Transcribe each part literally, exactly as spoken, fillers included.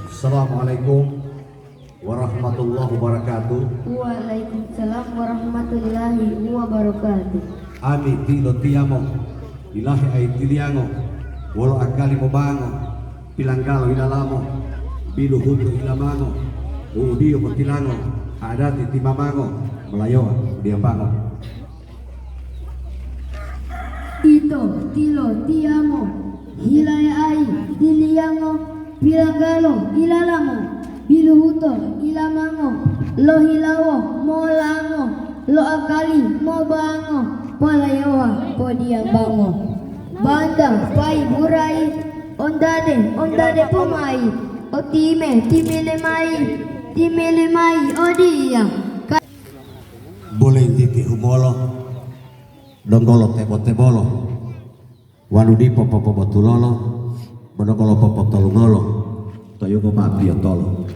Assalamualaikum warahmatullahi wabarakatuh. Waalaikumsalam warahmatullahi wabarakatuh. Ami tilotiyamo, ilahe ayi tiliyango, wolo akali mobango, pilanggalo ilalamo, biluhuto ilamango, wu'udiyo motilango, adati timamango, molayowa diyambango. Ito tilotiyamo, hilayayi diliyango, pilanggalo ilalamo, biluhuto ilamango, lohilawo molango, lo akali mobango, polayowa podiyambango. Banta payi burayi, ontade, ontade pomayi, otime, timele mayi, timele mayi odiya. Ka- Bulentiti humolo, donggolo tebo-tebolo, wanu dipo popobotulolo, monongolo popotolungolo, to yungo ma piyotolo.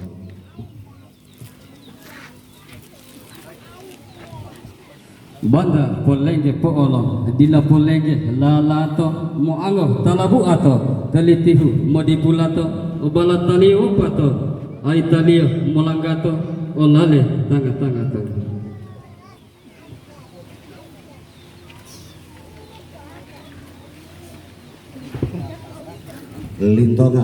Banta polengge po'olo, dila polengge lalato, moango talabu'ato, talitihu modipulato, obalataliyo wopato, ayitaliyo molanggato, olale tanga-tangato. Lintonga